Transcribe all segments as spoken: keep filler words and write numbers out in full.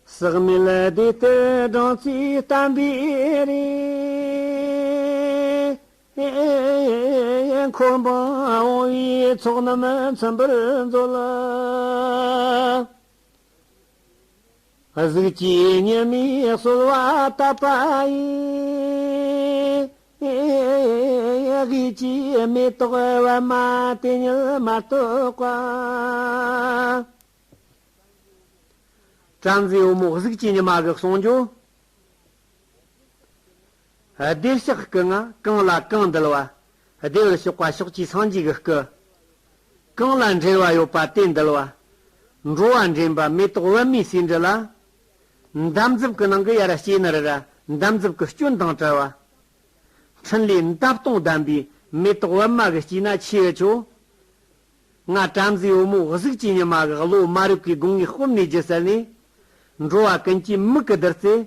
ཟག་མེད་བདེ་སྟེར་སྦྲང་རྩིས་བསྟན་པའི་རི། འཁོར་འབངས་འོང་བའི་ཚོགས་རྣམས་ཚིམ་པར་མཛོད། གཟུགས་ཀྱི་ཉི་མའི་གསོལ་བ་བཏབ་པ་ཡིས། གཡས་ཀྱི་མེ་ཏོག་པད་མ་དེ་ཉིད་མ་གཏོགས་པ། བྲམ་ཟེ་བུ་མོ་གཟུགས་ཀྱི་ཉི་མ་གི་གསུང་རྒྱུ། བདེ་གཤེགས་སྐུ་ལྔ་གང་ལ་གང་འདུལ་བ། བདེ་བར་གཤེགས་པ་ཕྱོགས་བཅུའི་སངས་རྒྱས་ཀྱི་སྐུ། གང་ལ་འབྲེལ་བ་ཡོད་པ་དེ་འདུལ་བ། འགྲོ་བ་འདྲེན་པ་མེ་ཏོག་པད་མའི་ཟེའུ་འབྲུ་ལ། འདམ་རྫབ་ཀྱི་ནང་གི་ཡར་སྐྱེས་ནི་རེད་ར། འདམ་རྫབ་ཀྱི་སྐྱོན་དང་བྲལ་བ། འཕྲིན་ལས་འདབ་སྟོང་ལྡན་པའི་མེ་ཏོག་པད་མ་གི་དཀྱིལ་ན་ཆེ་བའི་ཆོ། ང་བྲམ་ཟེ་བུ་མོ་གཟུགས་ཀྱི་ཉི་མ་གི་བློ་མ་རིག་པའི་སྒོ་ངའི་དཔུང་ནས་བརྒྱུད་ཟེར་ནས། འགྲོ་བ་ཀུན་གྱི་མིག་གི་བདུད་རྩི།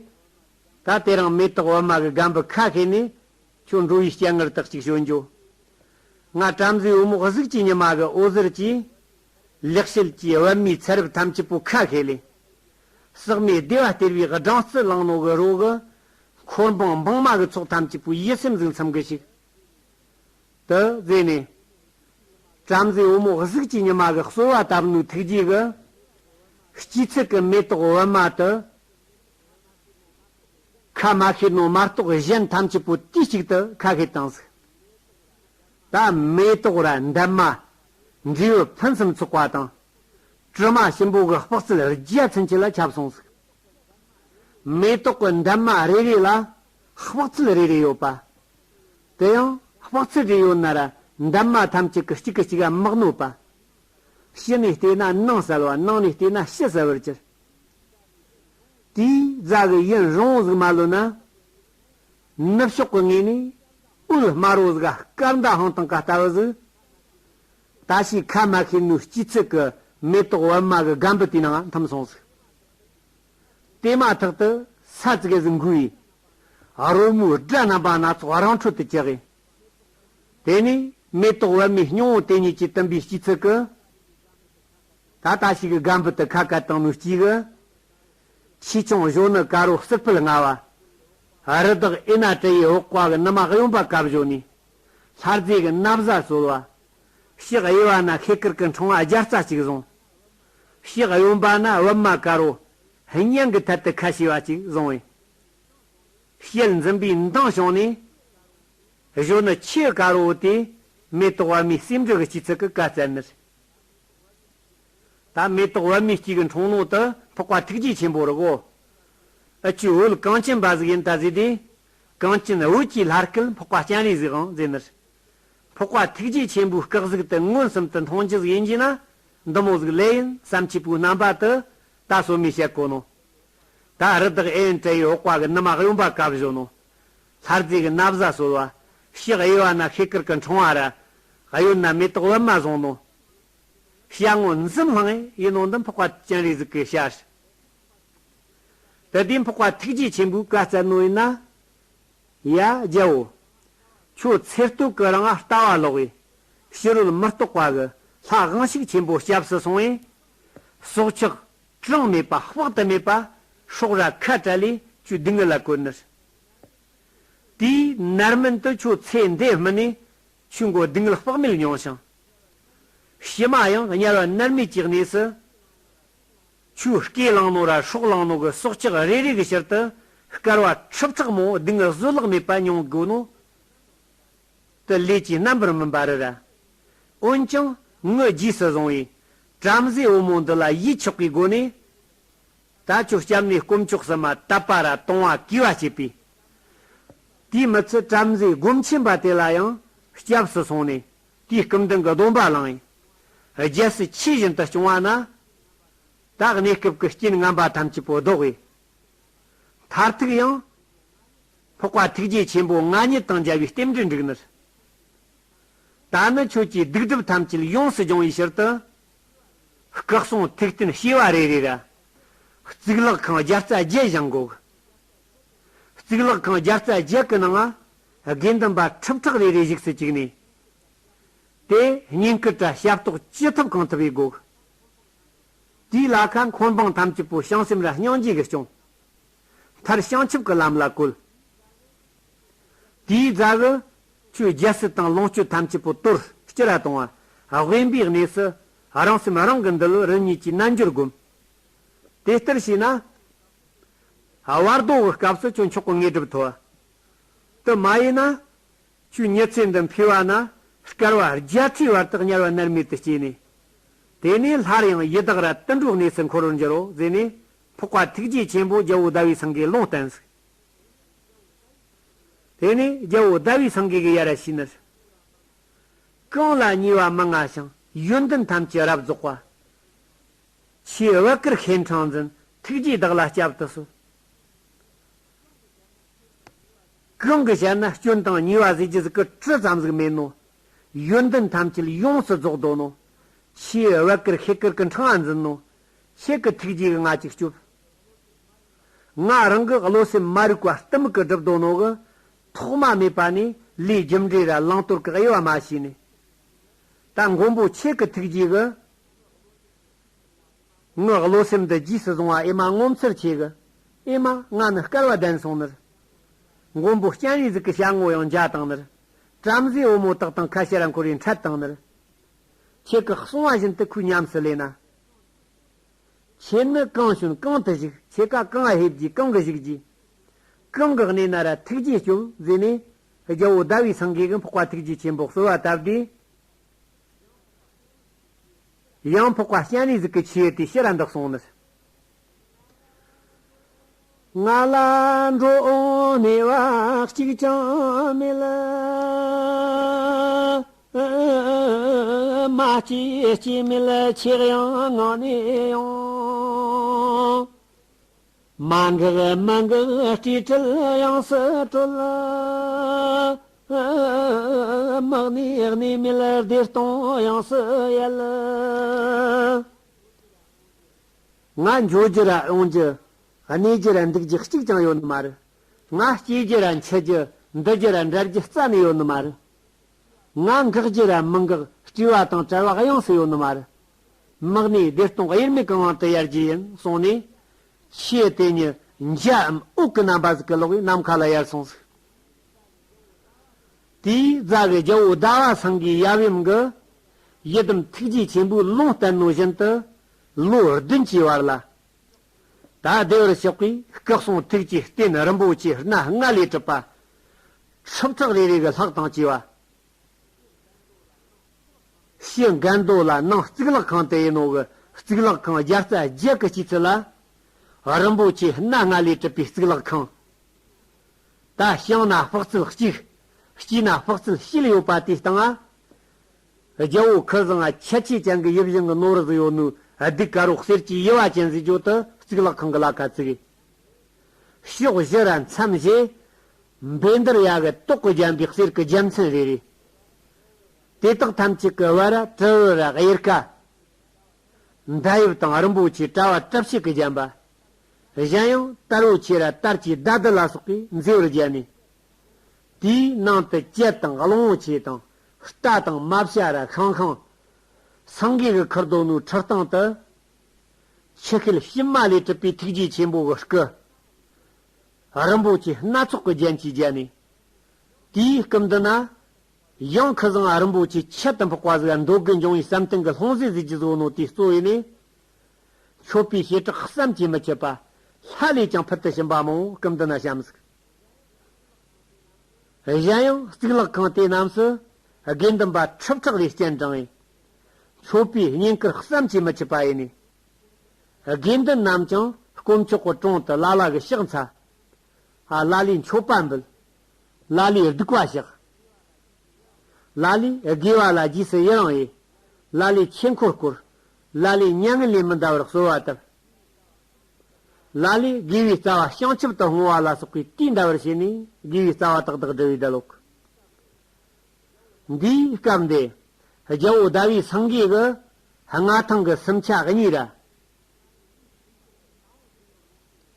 ད་དེ་རིང་མེ་ཏོག་པད་མ་གི་སྒམ་པོ་ཁ་ཤས་ནས་ཁྱོད་འགྲོ་བའི་སྤྱན་སྔར་དག་ཅིག་ཞོན་འགྱོ། ང་བྲམ་ཟེ་བུ་མོ་གཟུགས་ཀྱི་ཉི་མ་གི་འོད་ཟེར་གྱིས། ལེགས་བཤད་ཀྱི་པད་མའི་ཚལ་རབ་ཐམས་ཅད་པོ་ཁ་ཤས་ལས། ཟག་མེད་བདེ་བ་སྟེར་བའི་སྦྲང་རྩི་བླངས་ནོ་གི་རོ་གི། འཁོར་འབངས་འབངས་མ་གི་ཚོགས་ཐམས་ཅད་པོ་ཡིད་སེམས་ཟིག་འཚམ་གི་ཞིག་དུ་མཛད་ནས། བྲམ་ཟེ་བུ་མོ་གཟུགས་ཀྱི་ཉི་མ་གི་གསོལ་བ་བཏབ་ནོའི་ཐུགས་རྗེ་གི། སྐྱེད་ཚལ་གི་མེ་ཏོག་པད་མ་དུ། ཁ་མ་ཤེས་ནོ་མ་གཏོགས་གཞན་ཐམས་ཅད་པོ་དུས་གཅིག་ཏུ་ཁ་ཤས་བཏང་ཟིག་ད་མེ་ཏོག་ར་འདབ་མ། འབྲས་བུ་ཕུན་སུམ་ཚོགས་པ་དང་། དྲི་མ་ཞིམ་པོ་གི་དཔག་ཚད་བརྒྱ་ཚུན་ཆད་ལ་ཁྱབ་སོང་ཟིག་མེ་ཏོག་གི་འདབ་མ་རེ་རེ་ལ་དཔག་ཚད་རེ་རེ་ཡོད་པ། དེ་ཡང་དཔག་ཚད་རེ་ཡོད་ན་ར་འདབ་མ་ཐམས་ཅད་ཀྱི་གཅིག་གི་གཅིག་ག་མི་གནོད་པ། ཕྱི་ནས་བལྟས་ན་ནང་གསལ་བ། ནང་ནས་བལྟས་ན་ཕྱི་གསལ་བར་གྱུར། དེའི་རྫ་གི་ཡུན་རིང་བོ་ཟིག་མ་ལོན་ན། ནུབ་ཕྱོགས་ཀྱི་ངོས་ནས་འོད་དམར་བོ་ཟིག་ག་སྐར་མདའ་འཕང་བཏང་ག་ལྟ་བུ་ཟིག་ད་ཕྱིས་ཁ་མ་ཤེས་ནོའི་སྐྱེད་ཚལ་གི་མེ་ཏོག་པད་མ་གི་སྒམ་པོ་དེའི་ནང་ང་འཐིམ་སོང་ཟིག་དེ་མ་ཐག་ཏུ་ས་ཙི་གེ་ཟིག་འགུལ་བས། རོལ་མོའི་སྒྲ་རྣམ་པ་སྣ་ཚོགས་རང་འཕྲོད་དུ་གྱུར་བས། དེ་ནས་མེ་ཏོག་པད་མའི་སྙིང་པོ་དེ་ཉིད་ཀྱིས་བཏུམས་པའི་སྐྱེད་ཚལ་གི། ད་ལྟ་ཞིག་གི་སྒམ་པོ་དེ་ཁ་བཀལ་བཏང་ནོའི་དཀྱིལ་གི། ཆེ་ཆུང་གཞོན་ནུ་དཀར་པོ་སེར་ཕུད་ལྔ་བ། རི་དྭགས་ཨེ་ན་ཏྲ་ཡི་འོག་པ་གི་ནུ་མ་གཡོན་པ་ཀ་བཞོན་ནས། ལྷ་རྫས་ཀྱི་ན་བཟའ་གསོལ་བ། ཕྱག་གཡས་པ་ན་ཤེལ་དཀར་གྱི་འཕྲེང་བ་བརྒྱ་རྩ་གཅིག་བཟུང་། ཕྱག་གཡོན་པ་ན་པད་མ་དཀར་པོ། སྙན་གྱི་ཐད་དུ་ཁ་ཕྱེ་བ་གཅིག་བཟུང་བས། ཞལ་འཛུམ་པའི་མདངས་བྱུང་ནས། གཞོན་ནུ་ཆེས་དཀར་པོ་དེ་མེ་ཏོག་པད་མའི་ཟེའུ་འབྲུ་གི་སྐྱེད་ཚལ་གི་བཀའ་སྩལ་ནི་རེད། ད་མེ་ཏོག་པད་མའི་དཀྱིལ་གི་འཁྲུངས་ནོ་དེ་འཕགས་པ་ཐུགས་རྗེ་ཆེན་པོ་རེད་གོ། ཨ་ཆུ་བོད་གངས་ཅན་པ་ཟིག་ཡིན་ད་ཟེར་དུས། གངས་ཅན་བོད་ཀྱི་ལྷ་སྐལ་འཕགས་པ་སྤྱན་རས་གཟིགས་འང་ཟེར་ནི་རེད། འཕགས་པ་ཐུགས་རྗེ་ཆེན་པོའི་སྐུ་གཟུགས་དེ་མངོན་སུམ་དུ་མཐོང་རྒྱུ་ཟིག་ཡིན་གྱི་ན། འདི་མོ་ཟིག་ལོས་ཡིན་བསམ་གྱི་བུའི་རྣམ་པ་དེ་ད་སོ་མས་བཤད་གོ་ནོ། ད་རི་དྭགས་ཨེ་ན་ཏྲ་ཡི་འོག་པ་གི་ནུ་མ་གཡོན་པ་ཀ་བཞོན་ནོ། ལྷ་རྫས་ཀྱི་ན་བཟའ་གསོལ་བ། ཕྱག་གཡས་པ་ན་ཤེལ་དཀར་གྱི་འཕྲེང་བ་ར། གཡོན་ན་མེ་ཏོག་པད་མ་བཟུང་ནོ། ཞལ་ངོ་འཛུམ་ལྷང་ངེ་ཡིན་ནོ་འདི་འཕགས་པ་སྤྱན་རས་གཟིགས་ཀྱི་ཞལ་རེད། དེ་དུས་འཕགས་པ་ཐུགས་རྗེ་ཆེན་པོས་བཀའ་སྩལ་ནོ་ཡིན་ན། ཡ་རྒྱལ་བོ། ཁྱོད་ཚེ་སྟོད་ཀྱི་རིང་ལྟ་བ་ལོག་པའི་ཕྱི་རོལ་མི་རྟོག་པ་གི་ལྷ་དབང་ཕྱུག་ཆེན་པོ་སྐྱབས་སུ་སོང་བས། སྲོག་ཆགས་གྲངས་མེད་པ་དཔག་ཏུ་མེད་པ་སྲོག་ར་ཁ་བྲལ་ལས་ཁྱོད་སྡུག་བསྔལ་ལ་བཀོད་ནི་རེད། དེའི་མནར་མེད་དུ་ཁྱོད་ཚེ་འདིའི་སྨིན་ནས་ཆོས་མགོ་སྡུག་བསྔལ་དཔག་མེད་མྱོང་ཞིང་། ཕྱི་མ་ཡང་དམྱལ་བ་མནར་མེད་ཀྱི་གནས་སུ། ཆོས་སྐེ་བླངས་ནོ་ར་སྲོག་བླངས་ནོ་གི་སྲོག་ཆགས་རེ་རེ་གི་ཕྱིར་དུ་བསྐལ་བ་ཁྲི་ཕྲག་མང་པོ་སྡུག་བསྔལ་བཟོད་གླགས་མེད་པ་མྱོང་དགོས་ནོ། དེ་ལས་ཀྱི་རྣམ་པར་སྨིན་པ་རེད་ར། འོན་ཀྱང་ངའི་རྗེས་སུ་བཟུང་བའི་བྲམ་ཟེ་བུ་མོ་འདི་ལ་ཡིད་ཆོག་པའི་སྒོ་ནས། ད་ཁྱོད་སྐྱབས་གནས་དཀོན་མཆོག་གསུམ་མ་དད་པ་ར་དུང་བ་གུས་པ་བྱེད་པས། དེའི་མི་ཚད་བྲམ་ཟེ་སྒོམ་ཆེན་པ་དེ་ལ་ཡང་སྐྱབས་སུ་སོང་ནས་དེའི་སྐུ་མདུན་གྱི་སྡོམ་པ་བླངས་ཡིན། རྒྱལ་སྲིད་ཆོས་བཞིན་དུ་སྐྱོང་བ་ན། ད་གནས་སྐབས་ཀྱི་རྐྱེན་ངན་པ་ཐམས་ཅད་པོ་བཟློག་ཡིན། མཐར་ཐུག་ཡང་། འཕགས་པ་ཐུགས་རྗེ་ཆེན་པོ་མངའ་བརྙེས་དང་མཇལ་བའི་རྟེན་འབྲེལ་འགྲིག་ནི་རེད། ད་ནི་ཁྱོད་ཀྱི་སྡིག་སྒྲིབ་ཐམས་ཅད་ཡོངས་སུ་སྦྱོང་བའི་ཕྱིར་དུ། སྐུ་གསུང་ཐུགས་རྟེན་བྱེ་བ་རེ་རེ་ར། གཙུག་ལག་ཁང་བརྒྱ་རྩ་བརྒྱད་བཞེངས་དགོས། གཙུག་ལག་ཁང་བརྒྱ་རྩ་བརྒྱད་ཀྱི་ནང་ང་། དགེ་འདུན་པ་ཁྲི་ཕྲག་རེ་རེ་བཞུགས་སུ་བཅུག་ནས། དེ་བསྙེན་བཀུར་ར་ཞབས་ཏོག་ཅི་ཐུབ་གང་ཐུབ་ཡེད་དགོས། དེའི་ལ་ཁ་འཁོར་འབངས་ཐམས་ཅད་པོ་བྱང་སེམས་ར་སྙིང་རྗེ་གིས་སྐྱོང་། མཐར་བྱང་ཆུབ་ཀྱི་ལམ་ལ་བཀོད། དེའི་རྗེས་སུ་ཆོས་རྒྱལ་སྲིད་དང་ལོངས་སྤྱོད་ཐམས་ཅད་པོ་དོར་སྐྱུར་ར་གཏོང་བ། དབེན་པའི་གནས་སུ་རང་སེམས་རང་གི་འདུལ་བར་རིམ་གཉིས་ཀྱི་རྣལ་འབྱོར་བསྒོམ། དེ་ལྟར་བྱས་ན། བར་དོ་གི་སྐབས་སུ་ཁྱོད་མཆོག་དངོས་གྲུབ་ཐོབ། དེ་མ་ཡིན་ན། ཁྱོད་ཉི་ཚེ་འདི་འཕོས་པ་ན་བསྐལ་པ་བརྒྱད་ཁྲིའི་བར་དུ་དམྱལ་བ་མནར་མེད་དུ་སྐྱེས་ནས། དེ་ནས་སླར་ཡང་ཡི་དྭགས་ར་དུད་འགྲོའི་གནས་སུ་འཁོར་བར་འགྱུར་རོ་ཟེར་ནས། འཕགས་པ་ཐུགས་རྗེ་ཆེན་པོ་རྒྱལ་བོ་ཟླ་བའི་སེང་གེས་ལུང་བསྟན་ཟིག། དེ་ནས་རྒྱལ་བོ་ཟླ་བའི་སེང་གེ་གིས་ཡར་ཞུས་ནི། གང་ལ་ཉེས་པ་མི་མངའ་ཞིང་། ཡོན་ཏན་ཐམས་ཅད་རབ་རྫོགས་པ། ཆེས་བར་དཀར་ཤེས་འཕྲིང་འཛིན། ཐུགས་རྗེས་བདག་ལ་བསྐྱབ་ཏུ་གསོལ། གང་གིས་བཤད་ན་སྐྱོན་དང་ཉེས་པ་ཟེར་རྒྱུ་ཟིག་གི་དྲི་ཙམ་ཟིག་མེད་ནོ། ཡོན་ཏན་ཐམས་ཅད་ཡོངས་སུ་རྫོགས་འདུག་ནོ། ཆེས་བར་དཀར་ཤེས་དཀར་གྱི་འཕྲིང་བ་འཛིན་ནོ། ཁྱེད་ཀྱི་ཐུགས་རྗེ་གིས་ང་ཅིག་སྐྱོབས། ང་རང་གི་བློ་སེམས་མ་རིག་པ་གཏི་མུག་གིས་བསྒྲིབས་འདུག་ནོ་གི། ཐོག་མ་མེད་པ་ནས་ལས་རྒྱུ་འབྲས་ར་བླང་དོར་གྱི་དབྱེ་བ་མ་ཤེས་ནས། ད་མགོན་པོ་ཁྱེད་ཀྱི་ཐུགས་རྗེ་གིས། ངའི་བློ་སེམས་འདི་རྗེས་སུ་བཟུང་བ་ཨེ་མ་ངོ་མཚར་ཆེ་གི། ཨེ་མ་ང་ནི་བསྐལ་པ་ལྡན་སོང་ནི་རེད། མགོན་པོ་སྤྱན་རས་གཟིགས་ཀྱི་ཞལ་ངོ་ཡང་མཇལ་བཏང་ནི་རེད། བྲམ་ཟེ་བུ་མོ་དག་དང་ཁ་ཤས་ར་འཁོར་བའི་འཕྲད་བཏང་ནི་རེད། ཁྱེད་ཀྱིས་གསུང་བ་བཞིན་དུ་ཁོའི་ཉམས་སུ་ལེན་ན། ཁྱེད་ནི་གང་བྱོན་གང་དུ་བཞུགས། ཁྱེད་ཀ་གང་ལ་ཕེབས་རྗེས་གང་གི་བཞུགས་རྗེས། གང་གི་གནས་ན་ར་ཐུགས་རྗེས་སྐྱོབས་ཟེར་ནས། རྒྱལ་བོ་ཟླ་བའི་སེང་གེ་གིས་འཕགས་པ་ཐུགས་རྗེ་ཆེན་པོར་གསོལ་བ་བཏབ་དུས། ཡང་འཕགས་པ་སྤྱན་རས་གཟིགས་ཀྱིས་ཆེ་བའི་དེ་ཕྱིར་འདི་གསུངས་ནི། ང་ལ་འགྲོ་འོང་གནས་པ་གཅིག་ཀྱང་མེད། མ་སྐྱེས་སྐྱེས་མེད་ཆགས་ཡང་ངང་ནས་ཡོང་། མ་འགག་མི་འགག་སྤྲོས་བྲལ་ཡོངས་སུ་གྲོལ། མི་གནས་གནས་མེད་བདེ་སྟོང་ཡོངས་སུ་ཡལ། ང་འགྲོ་རྒྱུ་ར་འོང་རྒྱུ། གནས་རྒྱུ་ར་འདུག་རྒྱུ་གཅིག་ཀྱང་ཡོད་ནི་མ་རེད། ང་སྐྱེ་རྒྱུ་ར་འཆི་རྒྱུ། འདུ་རྒྱུ་ར་འབྲལ་རྒྱུ་རྩ་ནས་ཡོད་ནི་མ་རེད། ང་འགག་རྒྱུ་ར་མི་འགག་སྤྲོས་པ་དང་བྲལ་བ་ཡོངས་སུ་ཡོད་ནི་མ་རེད། མི་གནས་བདེ་སྟོང་དབྱེར་མེད་ཀྱི་ངང་དུ་ཡལ་རྒྱུ་ཡིན་གསུངས་ནས། ཆེ་དེ་ཉིད་འཇའ་འམ་འོད་ཀྱི་རྣམ་པ་ཟིག་གི་ལོག་གིས་ནམ་མཁའ་ལ་ཡལ་སོང་ཟིག། དེའི་རྗེས་ཀྱི་རྒྱལ་བོ་ཟླ་བ་སེང་གེའི་ཡབ་ཡུམ་གྱིས་ཡི་དམ་ཐུགས་རྗེ་ཆེན་པོའི་ལུང་བསྟན་ནོ་བཞིན་དུ་ལོ་བདུན་གྱི་བར་ལ། ད་བདེ་བར་གཤེགས་པའི་སྐུ་གསུང་ཐུགས་ཀྱི་རྟེན་རིན་པོ་ཆེ་སྣ་ལྔ་ལས་གྲུབ་པ། ཁྲི་ཕྲག་རེ་རེ་གི་ལྷག་དང་བཅས་པ། ཕྱི་འགལ་འདུ་ལ་ནང་གཙུག་ལག་ཁང་དུ་ཡིན་ནོ་གི། གཙུག་ལག་ཁང་བརྒྱ་རྩ་བརྒྱད་ཀྱི་དཀྱིལ་ལ། རིན་པོ་ཆེ་སྣ་ལྔ་ལས་གྲུབ་པའི་གཙུག་ལག་ཁང་། ད་བྱང་ན་དཔག་ཚད་གཅིག། དཀྱིལ་ན་དཔག་ཚད་བཞི་ལ་ཡོད་པ་དེའི་སྟེང་ང་། རྒྱལ་བོ་ཁུ་བཟང་ང་ཁྱད་ཆོས་ཅན་གྱི་ཡིད་བཞིན་གྱི་ནོར་བུ་ཟིག་ཡོད་ནོ། གདུགས་དཀར་པོ་གསེར་གྱི་ཡུ་བ་ཅན་ཟིག་བརྗོད་དུ་གཙུག་ལག་ཁང་གི་ལ་ཁ་བཙུགས། ཕྱོགས་བཞི་ར་མཚམས་བཞི། བཻ་ཌཱུརྱ་གི་ཏོག་གིས་བརྒྱན་པའི་གསེར་གྱི་རྒྱལ་མཚན་རེ་རེ། དེ་དག་ཐམས་ཅད་ཀྱི་བར་ར་དྲིལ་བུ་ར་གཡེར་ཁ། མདའ་ཡབ་དང་རིན་པོ་ཆེ་དྲ་བ་གྲུ་བཞི་གིས་བརྒྱན་པ། གཞན་ཡང་དར་པོ་ཆེ་ར་དར་གྱི་མདའ་རྡུལ་ལ་སོགས་པས་མཛེས་པར་བརྒྱན་ནས། དེའི་ནང་དུ་བཅད་དང་གླང་པོ་ཆེ་དང་རྟ་དང་མ་བྱ་ར་ཤང་ཤང་། སེང་གེ་གིས་ཁུར་བསྡད་ནོ་ཁྲི་སྟེང་དུ། ཆུ་ཤེལ་ཕྱེ་མ་ལས་གྲུབ་པའི་ཐུགས་རྗེ་ཆེན་པོ་གི་སྐུ། རིན་པོ་ཆེ་སྣ་ཚོགས་ཀྱི་རྒྱན་གྱིས་བརྒྱན་ནས། དེའི་སྐུ་མདུན་ན། ཡང་ཁུ་བཟང་རིན་པོ་ཆེ་ཁྱད་དུ་འཕགས་པ་ཟིག་འདོད་དགུ་འབྱུང་བའི་བསམ་གཏན་གྱི་ལྷུང་བཟེད་ཟེར་རྒྱུ་ཟིག་ཡོད་ནོ་དེ་གཙོ་བོ་ཡིན་ནས། མཆོད་པའི་བྱེ་བྲག་བསམ་གྱིས་མི་ཁྱབ་པ། ལྷ་ལས་ཀྱང་ཕུལ་དུ་ཕྱིན་པ་མང་པོ་སྐུ་མདུན་ན་བཤམས་ཟིག། གཞན་ཡང་གཙུག་ལག་ཁང་དེ་རྣམས་སུ། དགེ་འདུན་པ་ཁྲི་ཕྲག་རེ་སྤྱན་དྲངས་ཡིན། མཆོད་པའི་བསྙེན་བཀུར་བསམ་གྱིས་མི་ཁྱབ་པ་ཡིན་ནས། དགེ་འདུན་རྣམས་ཀྱང་དཀོན་མཆོག་གི་དྲུང་དུ་ལ་ལ་གི་ཕྱག་འཚལ། ཨ། ལ་ལས་མཆོད་པ་འབུལ། ལ་ལས་གདུགས་པ་བཤགས། ལ་ལས་དགེ་བ་ལ་རྗེས་སུ་ཡི་རང་ཡོད། ལ་ལས་ཆོས་འཁོར་བསྐོར། ལ་ལས་མྱ་ངན་ལས་མི་འདའ་བར་གསོལ་བ་བཏབ། ལ་ལས་དགེ་བའི་རྩ་བ་བྱང་ཆུབ་ཏུ་བསྔོ་བ་ལ་སོགས་པའི་དུས་འདའ་བར་བྱས་ནས་དགེ་བའི་རྩ་བ་ཏག་ཏག་བསྒྲུབས་པའི་བདེ་ལོག། འདིའི་སྐབས་འདི་རྒྱལ་བོ་ཟླ་བའི་སེང་གེ་གིས་མངའ་ཐང་གི་སུམ་ཆ་གཉིས་ར།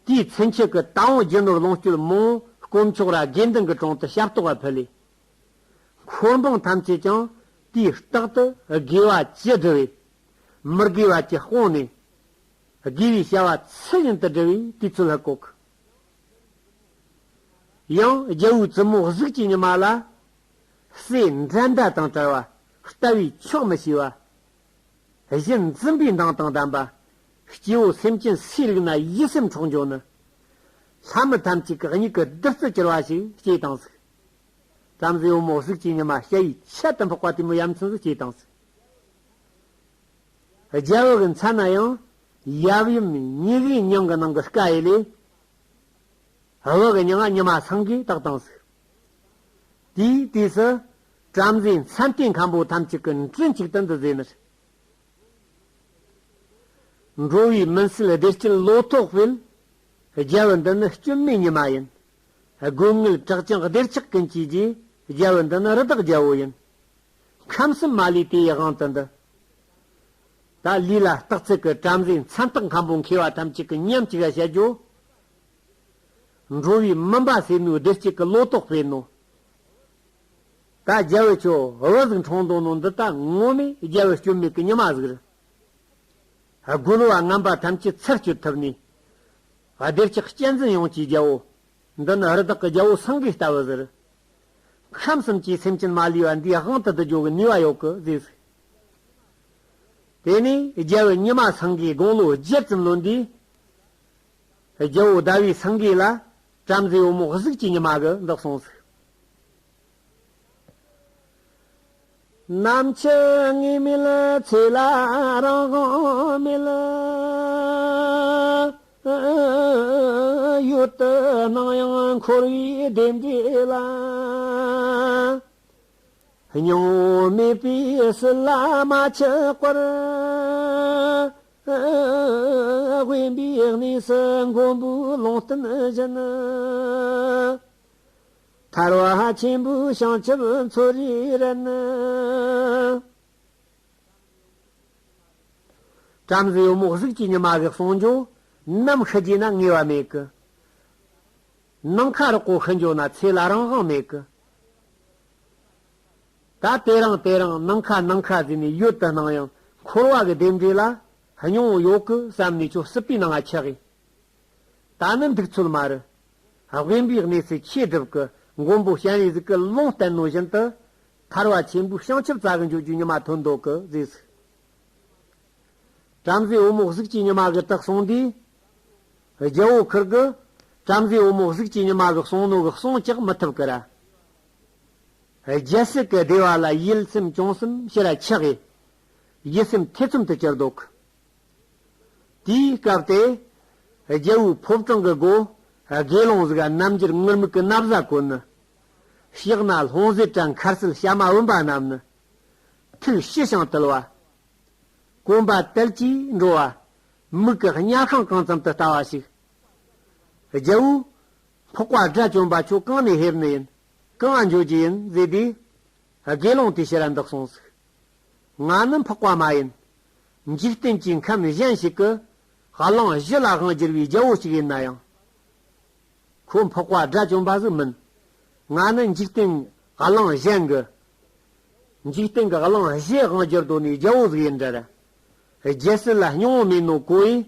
དེའི་ཚུན་ཆད་ཀྱི་དྭང་བོ་རྒྱུ་ནོར་ལོངས་སྤྱོད་མང་པོ་དཀོན་མཆོག་ར་དགེ་འདུན་གྱི་དྲུང་དུ་ཞབས་ཏོག་ག་ཕུལ་ལས། འཁོར་འབངས་ཐམས་ཅད་ཀྱང་དུས་རྟག་ཏུ་དགེ་བ་ཅི་བསྒྲུབས་པས་མི་དགེ་བ་ཅི་སྤོང་ནས། དགེ་བའི་བྱ་བ་ཚུལ་བཞིན་དུ་བསྒྲུབས་པའི་དུས་ཚོད་ལྷག་གོ་གི། ཡང་རྒྱལ་བོའི་བཙུན་མོ་གཟུགས་ཀྱི་ཉི་མ་ལ། སྲས་འགྲན་ཟླ་དང་བྲལ་བ། ལྟ་བས་ཆོག་མི་ཤེས་པ། གཞི་འཛིན་པའི་མདངས་དང་ལྡན་པ། སྐྱེ་བོ་སེམས་ཅན་སུའི་རིགས་ན་ཡིད་སེམས་འཕྲོག་འགྱོ་ནི། ལྷ་མི་ཐམས་ཅད་ཀྱི་མྱིག་གི་བདུད་རྩི་གྱུར་བ་ཞིག་སྐྱེས་བཏང་ཟིག། བྲམ་ཟེ་བུ་མོ་གཟུགས་ཀྱི་ཉི་མ་ཞ་ཡི་ཆེད་དུ་འཕགས་པ་དེ་མོ་ཡ་མཚན་ཟིག་སྐྱེས་བཏང་ཟིག། རྒྱལ་བོ་གི་མཚན་ན་ཡང་ཡབ་ཡུམ་གཉིས་ཀའི་མྱིང་གི་ནང་གི་སྐ་ཡི་ལས། བུ་གི་མྱིང་ང་ཉི་མ་སེང་གེ་བཏགས་བཏང་ཟིག། དེའི་དུས་སུ་བྲམ་ཟེ་མཚན་ལྟས་མཁན་པོ་ཐམས་ཅད་ཀྱིས་མགྲིན་གཅིག་ཏུ་འདི་ཟེར་ནི། འགྲོ་བའི་མུན་སེལ་བདེ་སྐྱིད་ལོ་ཐོག་སྤེལ། རྒྱལ་བུ་འདི་ནི་སྐྱོན་མེད་ཉི་མ་ཡིན། སྒོ་ངའི་བྲག་ཅིང་སྡེར་ཆགས་ཀུན་གྱི་རྗེ། རྒྱལ་བུ་འདི་ནི་རི་དྭགས་རྒྱལ་བོ་ཡིན། ཁམས་གསུམ་མ་ལུས་དེ་ཡི་དབང་དུ་འདུ། ད་ལུས་ལ་རྟགས་ཚད་ཀྱི་བྲམ་ཟེ་མཚན་རྟགས་མཁན་པོ་མཁས་པ་ཐམས་ཅད་ཀྱིས་མཉམ་གཅིག་ག་བཤད་རྒྱུ། འགྲོ་བའི་མུན་པ་སེལ་ནོ་བདེ་སྐྱིད་ཀྱི་ལོ་ཏོག་སྤེལ་ནོ། ད་རྒྱལ་བུ་ཁྱོད་བུ་ཟིག་འཁྲུངས་འདུག་ནོ་འདི་ད་ངོ་མས་རྒྱལ་བུ་སྐྱོན་མེད་ཀྱི་ཉི་མ་ཟིག་རེད། རྒོལ་བ་ངན་པ་ཐམས་ཅད་ཚར་གཅོད་ཐུབ་ནས། བདེ་སྐྱིད་གཅེས་འཛིན་ཡོངས་ཀྱི་རྒྱལ་བོ། འདི་ནི་རི་དྭགས་ཀྱི་རྒྱལ་བོ་སེང་གེ་ལྟ་བུ་ཟེར། ཁམས་གསུམ་གྱི་སེམས་ཅན་མ་ལུས་པ་འདིའི་དབང་དུ་བསྡུ་རྒྱུ་གི་ནུས་པ་ཡོད་གི་ཟེར། དེ་ནས་རྒྱལ་བུ་ཉི་མ་སེང་གེའི་དགུང་ལོ་བརྒྱད་ཙམ་ལོན་དུས། རྒྱལ་བོ་ཟླ་བའི་སེང་གེ་ལ་བྲམ་ཟེ་བུ་མོ་གཟུགས་ཀྱི་ཉི་མ་གིས་འདི་གསུངས་ཟིག། ནམ་འཆི་ངེས་མེད་ཚེ་ལ་རང་དབང་མེད། ཡུལ་དུ་སྣང་ཡང་འཁོར་བའི་རྡེབ་འདྲེ་ལ། སྙིང་པོ་མེད་པའི་སྲིད་ལ་མ་ཆགས་པར། དབེན་པའི་གནས་སུ་མགོན་པོའི་ལུང་བསྟན་བཞིན། ཐར་བ་ཆེན་པོའི་བྱང་ཆུབ་འཚོལ་རེ་རན། བྲམ་ཟེ་བུ་མོ་གཟུགས་ཀྱི་ཉི་མ་གིས་གསུངས་རྒྱུ། ནམ་ཤི་རྒྱུ་ན་ངེས་པ་མེད་གི། ནམ་མཁའ་རོག་པོ་ཤི་འགྱོ་ན་ཚེ་ལ་རང་དབང་མེད་གི། ད་དེ་རིང་དེ་རིང་ནམ་མཁའ་ནམ་མཁའ་ཟེར་ནས་ཡུལ་དུ་སྣང་ཡང་འཁོར་བ་གི་རྡེབ་འདྲེ་ལ་སྙིང་པོ་ཡོད་གི་བསམ་ནས་ཁྱོད་སྲིད་པའི་ནང་ང་ཆགས་ཡིན། ད་ནི་འདུག་ཚོད་མ་རེད། དབེན་པའི་གནས་སུ་ཆོས་སྒྲུབ་ཀྱི་མགོན་པོ་སྤྱན་རས་གཟིགས་ཀྱིས་ལུང་བསྟན་ནོ་བཞིན་དུ། ཐར་བ་ཆེན་པོའི་བྱང་ཆུབ་རྩ་གི་འགྱོ་རྒྱུའི་ཉི་མ་ཐོན་འདུག་གི་ཟེར། བྲམ་ཟེ་བུ་མོ་གཟུགས་ཀྱི་ཉི་མ་གིས་དེ་གསུངས་དུས། རྒྱལ་བོ་ཁིར་གིས་བྲམ་ཟེ་བུ་མོ་གཟུགས་ཀྱི་ཉི་མ་གིས་གསུངས་ནོ་གི་གསུང་ཅག་མི་ཐུབ་ཀི་ར། རྒྱལ་སྲིད་ཀྱི་བདེ་བ་ལ་ཡིད་སེམས་ཅུང་ཟད་ཕྱིར་ར་ཆགས་ཡིན། ཡིད་སེམས་ཐེ་ཚོམ་དུ་གྱུར་འདུག། དེའི་སྐབས་དེ། རྒྱལ་བོའི་ཕོ་བྲང་གི་སྒོ། དགེ་སློང་ཟིག་ག་རྣམ་འགྱུར་ངུར་སྨྲིག་གི་ན་བཟའ་གོན་ནི། ཕྱག་ན་ལྷུང་བཟེད་དྲ་མཁར་གསལ་བྱམས་མ་བུམ་པ་བསྣམས་ནི། ཐུགས་ཞི་ཞིང་དུལ་བ། གོམ་པ་དལ་གྱིས་འགྲོ་བ། མིག་གི་གཉའ་ཤིང་གང་ཙམ་དུ་ལྟ་བ་ཞིག། རྒྱལ་བོ། འཕགས་པ་དགྲ་བཅོམ་པ་ཁྱོད་གང་ནས་ཕེབས་ནི་ཡིན། གང་ང་འགྱོ་རྒྱུ་ཡིན་ཟེར་དུས། དགེ་སློང་དེས་ཕྱིར་ར་འདི་གསུངས་ཟིག། ང་ནི་འཕགས་པ་མ་ཡིན། འཇིག་རྟེན་གྱི་ཁམས་གཞན་ཞིག་གི་གླིང་བཞི་ལ་དབང་བསྒྱུར་བའི་རྒྱལ་པོ་ཞིག་ཡིན་ན་ཡང་། ཁོ་འཕགས་པ་དགྲ་བཅོམ་པ་ཟིག་མིན། ང་ནི་འཇིག་རྟེན་གླིང་གཞན་གི། འཇིག་རྟེན་གྱི་གླིང་བཞི་དབང་བསྒྱུར་འདོད་ནི་རྒྱལ་པོ་ཟིག་ཡིན་འདྲ་ར། རྒྱལ་སྲིད་ལ་སྙིང་པོ་མེད་ནོ་གོ་ཡིན།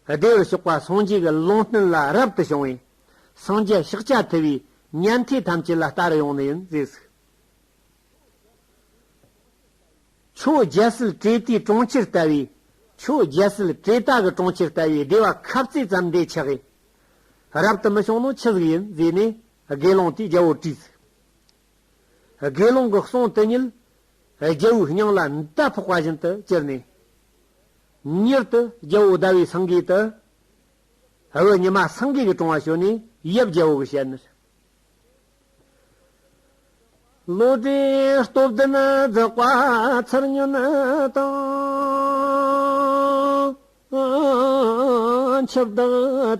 བདེ་བར་གཤེགས་པ་སངས་རྒྱས་ཀྱི་ལུང་བསྟན་ལ་རབ་ཏུ་བྱུང་བས། སངས་རྒྱས་ཤཱཀྱ་ཐུབ་པའི་ཉན་ཐོས་ཐམས་ཅད་ལ་ལྟ་རུ་ཡོང་ནི་ཡིན་ཟེར་ཟིག། ཁྱོད་རྒྱལ་སྲིད་བྲེ་ལྟའི་གྲོང་ཁྱེར་ལྟ་བུའི། ཁྱོད་རྒྱལ་སྲིད་བྲེ་ལྟ་གི་གྲོང་ཁྱེར་ལྟ་བུའི་བདེ་བ་ཁབ་རྩེ་ཙམ་འདི་ཆགས་ཡིན། རབ་ཏུ་མི་བྱུང་ནོ་ཆི་ཟིག་ཡིན་ཟེར་ནས་དགེ་སློང་དེས་རྒྱལ་པོར་དྲིས་ཟིག། དགེ་སློང་གི་གསུང་དེ་ཉིད། རྒྱལ་པོའི་སྙིང་ལ་མདའ་ཕོག་པ་བཞིན་དུ་གྱུར་ནས། མྱུར་དུ་རྒྱལ་པོ་ཟླ་བའི་སེང་གེ་དེ། བུ་ཉི་མ་སེང་གེ་གི་དྲུང་ང་བྱོན་ནས་ཡབ་རྒྱལ་པོ་གིས་བཤད་ནི། བློ་གྲོས་སྟོབས་ལྡན་རྫོགས་པ་ཚུར་ཉོན་དང་། འཆི་བདག་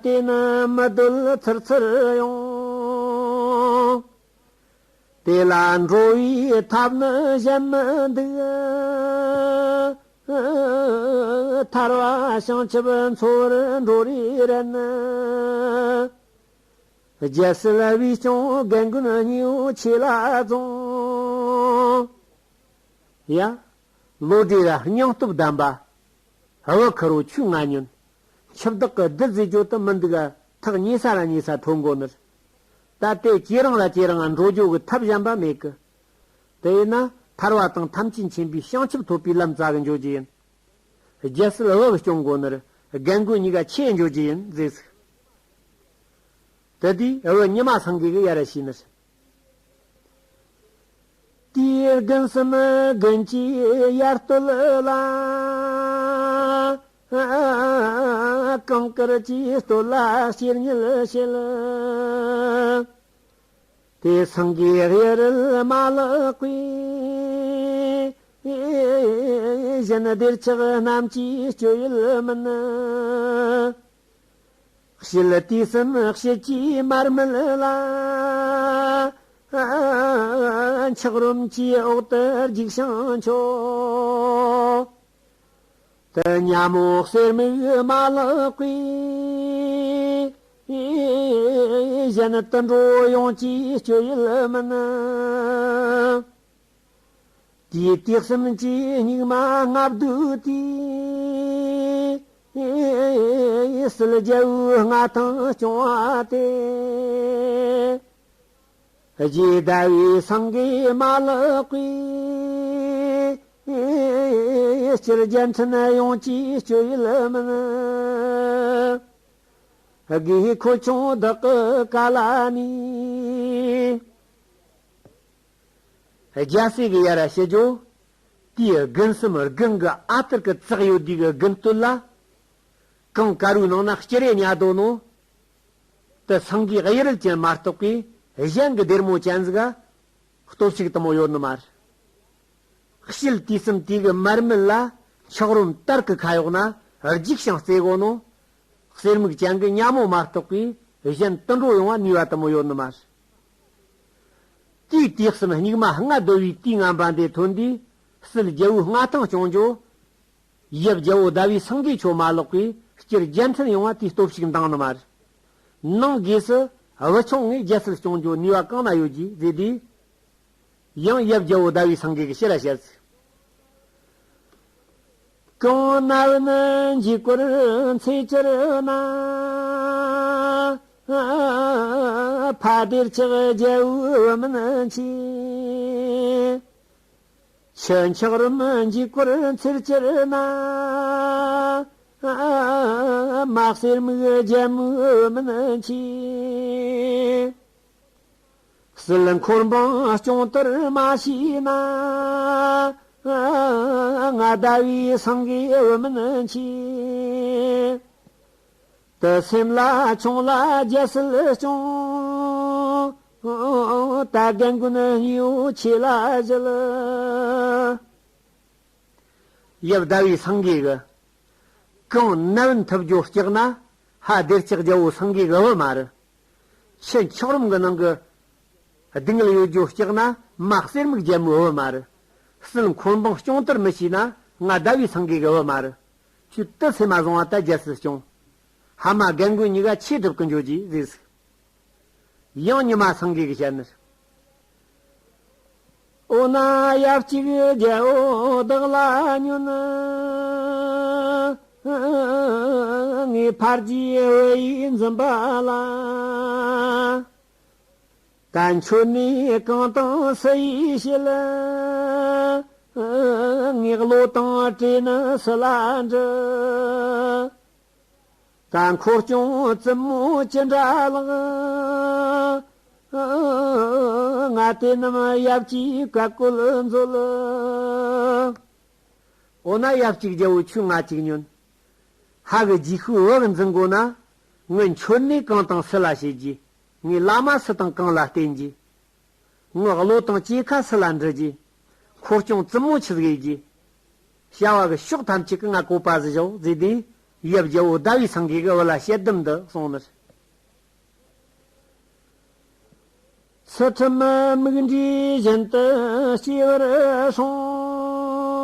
དེ་ནི་མི་སྡོད་ཚུར་ཚུར་ཡོང་། དེ་ལ་འགྲོ་བའི་ཐབས་ནི་གཞན་མི་འདུག། ཐར་བ་བྱང་ཆུབ་འཚོལ་བར་འགྲོ་རེ་རན། རྒྱལ་སྲིད་བེད་སྤྱོད་རྒན་རྒོན་གཉིས་པོ་ཆོས་ལ་བརྫངས། ཡ། བློ་གྲོས་ར་སྙིང་སྟོབས་ལྡན་པ། བུ་ཁུར་བོ་ཁྱོས་ང་ཉོན། འཆི་བདག་གི་བདུད་ཟེར་རྒྱུ་དུ་མི་འདུག་ག་ཐག་ཉེ་ས་ར་ཉེ་ས་ཐོན་དགོ་ནི་རེད། ད་དེ་ཇེ་རིང་ལ་ཇེ་རིང་ང་འགྲོ་རྒྱུ་གི་ཐབས་གཞན་པ་མེད་གི་དེ་ཡིན་ན་ཐར་བ་དང་ཐམས་ཅད་མཁྱེན་པའི་བྱང་ཆུབ་ཐོབ་པའི་ལམ་བཙལ་གི་འགྱོ་རྒྱུ་ཡིན། རྒྱལ་སྲིད་བུ་གི་སྐྱོང་དགོ་ནི་རེད། རྒན་རྒོན་གཉིས་ཀ་ཆེ་འགྱོ་རྒྱུ་ཡིན་ཟེར་ཟིག་དེ་དུས་བུ་ཉི་མ་སེང་གེ་གི་ཡ་ར་ཤི་ནི་རེད། དེའི་དགུན་གསུམ་དགུན་གྱི་དབྱར་སྟོད་ལ། གངས་དཀར་གྱི་སྟོད་ལ་གཤེར་ཉིལ་བྱེད། དེ་སེང་གེ་གཡུ་རལ་མ་ལག་པའི། གཞན་སྡེར་ཆགས་རྣམས་ཀྱི་སྤྱོད་ཡུལ་མིན། དཔྱིད་དུས་གསུམ་དཔྱིད་ཀྱི་མར་མེ་ལ། འཁྱགས་རོམ་གྱི་འོག་ཏུ་རྒྱུག་ཤིང་འཁྱོག་དུ་ཉ་མོ་གསེར་མིག་མ་ལག་པའི། གཞན་དུད་འགྲོ་ཡོངས་ཀྱི་སྤྱོད་ཡུལ་མིན། དེའི་དུས་གསུམ་གྱི་སྙིགས་མ་ལྔ་བདོའི་དུས། སིལ་རྒྱལ་པོའི་མངའ་ཐང་སྐྱོང་བ་སྟེ། རྗེ་ཟླ་བའི་སེང་གེ་མ་ལག་པའི། སྤྱིར་རྒྱལ་ཕྲན་ཡོངས་ཀྱི་སྤྱོད་ཡུལ་མིན། དགེ་ཁོ་ཆུང་བདག་གི་བཀའ་ལ་ནི། རྒྱལ་སྲས་ཀྱི་ཡ་ར་ཞུ་རྒྱུ། དེའི་དགུན་གསུམ་དགུན་གྱི་ཨ་ཐུར་གྱི་བཙག་ཡོད་དུས་ཀྱི་དགུན་སྟོད་ལ། གངས་དཀར་བོའི་ནང་ན་སྐྱི་རེ་ཉལ་དོ་ནོ། དེ་སེང་གེ་གཡུ་རལ་ཅན་མ་གཏོགས་པའི་གཞན་གྱི་སྡེར་མོ་ཅན་ཟིག་ག་སྟོབས་ཤུགས་དུ་མོ་ཡོད་ནི་མ་རེད། དཔྱིད་དུས་གསུམ་དུས་ཀྱི་མར་མེ་ལ་འཁྱགས་རོམ་དར་གྱི་ཁ་གཡོག་ན་རྒྱུག་ཤིང་རྩེ་གོ་ནོ། གསེར་མིག་ཅན་གྱི་ཉ་མོ་མ་གཏོགས་པའི་གཞན་དུད་འགྲོ་ཡོང་བ་ནུས་པ་དུ་མོ་ཡོད་ནི་མ་རེད། དེའི་དུས་གསུམ་སྙིགས་མ་ལྔ་བདོ་བའི་དུས་ངན་པ་འདི་ཐོན་དུས་སིལ་རྒྱལ་པོའི་མངའ་ཐང་སྐྱོང་རྒྱུ། ཡབ་རྒྱལ་པོ་ཟླ་བའི་སེང་གེ་ཁྱོད་མ་ལོག་པའི་སྤྱིར་རྒྱལ་ཕྲན་ཡོང་བ་དེའི་སྟོབས་ཤུགས་འདང་ནི་མ་རེད། ནང་སྒོས་སུ་བུ་ཆུང་ངས་རྒྱལ་སྲིད་སྐྱོང་རྒྱུ་ནུས་པ་གང་ན་ཡོད་ཀྱི་ཟེར་དུས། ཡང་ཡབ་རྒྱལ་པོ་ཟླ་བའི་སེང་གེ་གི་ཕྱིར་ར་བཤད་ཟིག་གངས་ན་བུན་འཇིགས་སྐོར་འཚེ་གྱུར་ན། ཕ་སྡེར་ཆགས་རྒྱལ་པོའི་བུ་མིན་མཆིས། ཆུ་འཁྱགས་རོམ་འཇིགས་སྐོར་འཚེར་གྱུར་ན། མ་གསེར་མིག་རྒྱལ་མོའི་བུ་མིན་མཆིས། སིལ་འཁོར་འབངས་སྐྱོང་དར་མ་བྱས་ན། ང་ཟླ་བའི་སེང་གེའི་བུ་མིན་མཆིས། དུ་སེམས་ལ་ཆུང་ལ་རྒྱལ་སྲིད་སྐྱོང་། ད་རྒན་རྒོན་གཉིས་པོ་ཆེ་ལ་བཞེས། ཡབ་ཟླ་བའི་སེང་གེ་གི། གངས་ན་བུན་འཐུབ་རྒྱུ་སྐྲག་ན། ཕ་སྡེར་ཆགས་རྒྱལ་པོ་སེང་གེ་གི་བུ་མ་རེད། ཆུ་འཁྱགས་རོམ་གི་ནང་གི་སྡུག་བསྔལ་ཡོད་རྒྱུ་སྐྲག་ན། མ་གསེར་མིག་རྒྱལ་མོའི་བུ་མ་རེད། སིལ་འཁོར་འབངས་སྐྱོང་དར་མི་བྱས་ན། ང་ཟླ་བའི་སེང་གེ་གི་བུ་མ་རེད། ཁྱོད་དུ་སེམས་མ་བཟང་བ་ད་རྒྱལ་སྲིད་སྐྱོང་། ཕ་མ་རྒན་རྒོན་གཉིས་ཀ་ཆོས་སྒྲུབ་གི་འགྱོ་རྒྱུ་ཟེར་ཟིག་ཡང་ཉི་མ་སེང་གེ་གི་ཞལ་ནས། འོ་ན་ཡབ་གཅིག་རྒྱལ་པོ་བདག་ལ་ཉོན། ངའི་ཕ་རྒྱལ་བུ་ཡིས་འཛིན་པ་ལ། ད་མཆོད་གནས་གང་དང་སུ་ཡིས་བྱེད། ངའི་བློ་དང་བྲེལ་ནི་སུ་ལ་འདྲི། ད་འཁོར་སྐྱོང་བཙུན་མོ་ཅི་འདྲ་ལགས། ང་དེ་རྣམས་ཡབ་ཀྱིས་བཀའ་བཀོད་མཛོད། འོ་ན་ཡབ་གཅིག་རྒྱལ་པོ་ཁྱོས་ང་གཅིག་ཉོན། ཕ་གི་རྗེས་ཤུལ་བུ་གི་འཛིན་དགོས་ན། ངའི་མཆོད་གནས་གང་དང་སུ་ལ་བྱེད་རྒྱུ། ངའི་བླ་མ་སུ་དང་གང་ལ་བརྟེན་རྒྱུ། ངའི་བློ་དང་གཅིག་ཁ་སུ་ལ་འདྲི་རྒྱུ། འཁོར་སྐྱོང་བཙུན་མོ་ཆི་ཟིག་ཡེད་རྒྱུ། བྱ་བ་གི་ཕྱོགས་ཐམས་ཅད་ཀྱི་ང་བཀོད་པ་ཟིག་བཞག་ཟེར་དུས། ཡབ་རྒྱལ་པོ་ཟླ་བའི་སེང་གེ་གི་བུ་ལ་དཔྱད་འདེམས་འདི་གསུངས་ནི། ཚུལ་ཁྲིམས་མིག་འདྲིས་བཞིན་དུ་སྐྱེ་བར་སྲུང་།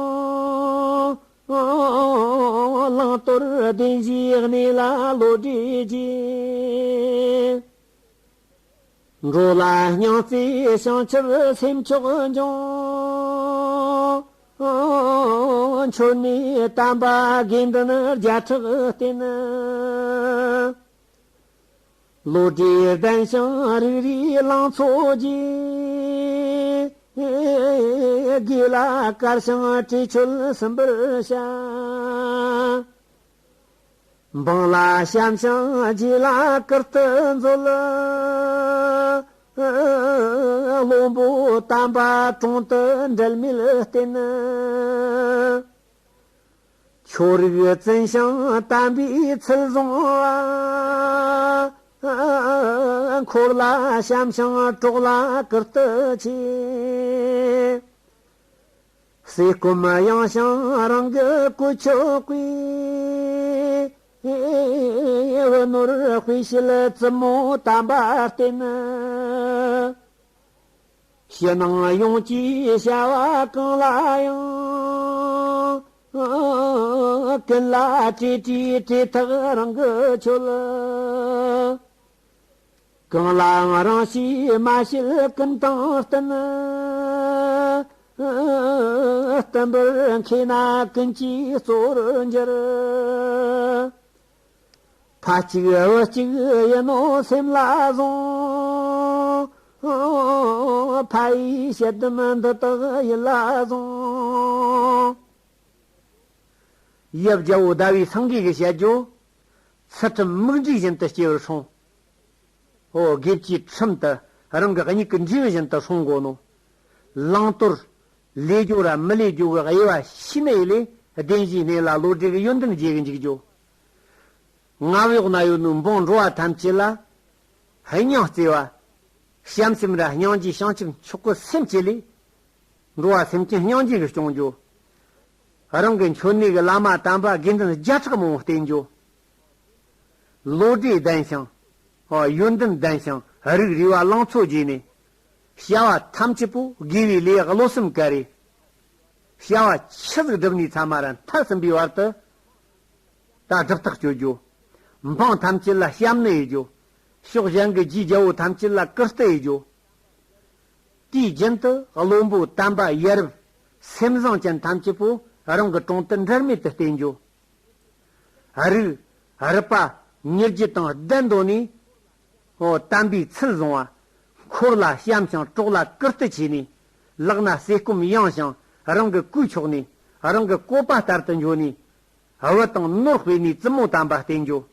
བླང་དོར་བདེན་བཞིའི་གནས་ལ་བློ་བགྲེས་ཀྱིས། འགྲོ་ལ་སྙིང་བརྩེ་བྱང་ཆུབ་སེམས་མཆོག་འབྱུང་། མཆོད་ནས་དམ་པ་དགེ་འདུན་བརྒྱ་ཕྲག་བསྟེན། བློ་གྲོས་ལྡན་ཞིང་རིགས་རུས་ལང་ཚོ་རྒྱས། དགེ་ལ་དཀར་ཞིང་བྲེ་མཆོད་གསུམ་པར་བྱ། འབངས་ལ་བྱམས་ཤིང་རྗེ་ལ་བཀུར་སྟི་མཛོད། བློན་པོ་དམ་པ་དྲུང་དུ་འབྲལ་མེད་བསྟེན། ཆོས་རིག་བཙུན་ཞིང་དམ་པའི་ཚུལ་བཟུང་བ། འཁོར་ལ་བྱམས་ཤིང་གྲོགས་ལ་བཀུར་སྟི་ཆེ། ཟས་སྐོམ་གཡེང་ཞིང་རང་གི་གོས་ཆོད་པའི། བུ་ནོར་དཔེ་བྱད་བཙུན་མོ་དམ་པར་བསྟེན། ཕྱི་ནང་ཡོངས་ཀྱི་བྱ་བ་གང་ལ་ཡང་། ཀུན་ལ་བཀྲེས་བཀྲེས་བཀྲེས་ཐག་རང་གིས་ཆོད། གང་ལའང་རང་བྱས་མ་བྱས་ཀུན་དང་བསྟུན། བསྟུན་པར་མཁས་ན་ཀུན་གྱི་གཙོ་བོར་འགྱུར། ཕ་གཅིག་བུ་གཅིག་ཡིན་ནོ་སེམས་ལ་བཟུང་། ཕ་ཡི་ཞལ་གདམས་འདི་དག་ཡིད་ལ་བཟུང་། ཡབ་རྒྱལ་པོ་ཟླ་བའི་སེང་གེ་གིས་བཤད་རྒྱུ། ཚུལ་ཁྲིམས་མིག་འབྲས་བཞིན་དུ་སྐྱེ་བར་སྲུང་། ཨོ། དགེ་བཅུའི་ཁྲིམས་དེ་རང་གི་མིག་གི་འབྲས་བུ་བཞིན་དུ་སྲུང་དགོས་ནོ། བླང་དོར་ལས་རྒྱུ་ར་མི་ལས་རྒྱུ་གི་དབྱེ་བ་ཤེས་ནི་ཡིན་ལས། བདེན་བཞིའི་གནས་ལ་བློ་གྲོས་ཀྱི་ཡོན་ཏན་རྒྱས་གི་འཇུག་རྒྱུ། མངའ་འོག་ན་ཡོད་ནོ་འབངས་འགྲོ་བ་ཐམས་ཅད་ལ་སྙིང་བརྩེ་བ། བྱམས་སེམས་ར་སྙིང་རྗེ་བྱང་ཆུབ་མཆོག་གི་སེམས་བསྐྱེད་ལས། འགྲོ་བ་སེམས་ཅན་སྙིང་རྗེ་གིས་སྐྱོང་རྒྱུ། རང་གི་མཆོད་གནས་ཀྱི་བླ་མ་དམ་པ་དགེ་འདུན་བརྒྱ་ཕྲག་མང་པོ་བསྟེན་རྒྱུ། བློ་གྲོས་ལྡན་ཞིང་། ཨོ། ཡོན་ཏན་ལྡན་ཞིང་རིགས་རུས་པ་ལང་ཚོ་རྒྱས་ནས། བྱ་བ་ཐམས་ཅད་པོ་དགེ་བའི་ལས་བློ་སེམས་བཀར་རེ། བྱ་བ་ཆི་ཟིག་བསྒྲུབས་ནས་ཚང་མ་ར་མཐར་ཕྱིན་པའི་བར་དུ། ད་སྒྲུབ་ཐག་གཅོད་རྒྱུ། འབངས་ཐམས་ཅད་ལ་བྱམས་ནི་ཡེད་རྒྱུ། ཕྱོགས་གཞན་གྱི་རྗེ་རྒྱལ་པོ་ཐམས་ཅད་ལ་བཀུར་སྟི་ཡེད་རྒྱུ། དུས་རྒྱུན་དུ་བློན་པོ་དམ་པ་ཡ་རབས་སེམས་བཟང་ཅན་ཐམས་ཅད་པོ་རང་གི་དྲུང་དུ་འབྲལ་མེད་དུ་བསྟེན་རྒྱུ། རིགས་རུས་པ་མྱུར་རྒྱུ་དང་ལྡན་དོ་ནས། ཨོ། དམ་པའི་ཚུལ་བཟུང་བ། འཁོར་ལ་བྱམས་ཤིང་གྲོགས་ལ་བཀུར་སྟི་ཆེ་ནས། ལག་ན་ཟས་སྐོམ་གཡེང་ཞིང་རང་གི་གོས་ཆོད་ནས། རང་གི་བཀོད་པ་ལྟར་དུ་འགྱོ་ནས། བུ་དང་ནོར་སྤེལ་ནས་བཙུན་མོ་དམ་པ་བསྟེན་རྒྱུ།